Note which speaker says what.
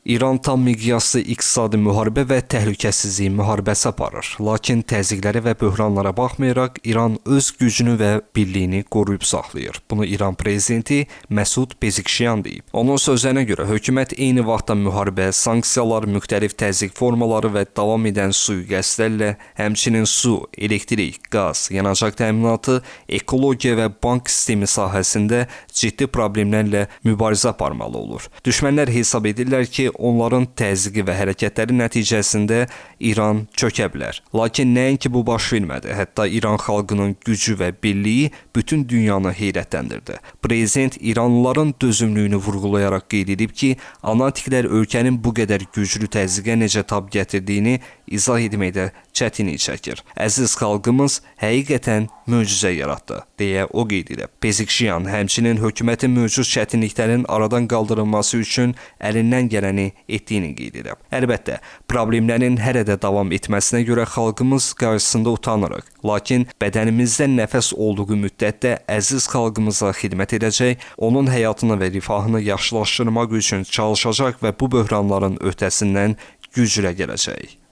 Speaker 1: İran tam miqyaslı iqtisadi müharibə və təhlükəsizlik müharibəsi aparır. Lakin təzyiqlərə və böhranlara baxmayaraq İran öz gücünü və birliyini qoruyub saxlayır. Bunu İran prezidenti Məsud Pezeshkian deyib. Onun sözlərinə görə hökumət eyni vaxtda müharibə, sanksiyalar, müxtəlif təzyiq formaları və davam edən sui-qəsdlərlə, həmçinin su, elektrik, qaz, yanacaq təminatı, ekologiya və bank sistemi sahəsində ciddi problemlərlə mübarizə aparmalı olur. Düşmənlər hesab edirlər ki, onların təzyiqi və hərəkətləri nəticəsində İran çökə bilər. Lakin nəinki bu baş vermədi, hətta İran xalqının gücü və birliyi bütün dünyanı heyrətləndirdi. Prezident İranlıların dözümlülüyünü vurğulayaraq qeyd edib ki, analitiklər ölkənin bu qədər güclü təzyiqə necə tab gətirdiyini izah etməkdə çətinlik çəkir. Əziz xalqımız həqiqətən möcüzə yaratdı, deyə o qeyd edib. Pezeshkian həmçinin hökumətin mövcud çətinliklərin aradan qaldırılması üçün əlindən gələni etdiyini qeyd edib. Əlbəttə, problemlərin hələ də davam etməsinə görə xalqımız qarşısında utanırıq. Lakin bədənimizdə nəfəs olduğu müddətdə əziz xalqımıza xidmət edəcək, onun həyatını və rifahını yaxşılaşdırmaq üçün çalışacaq və bu böhranların öhdəsindən güclə gələcək.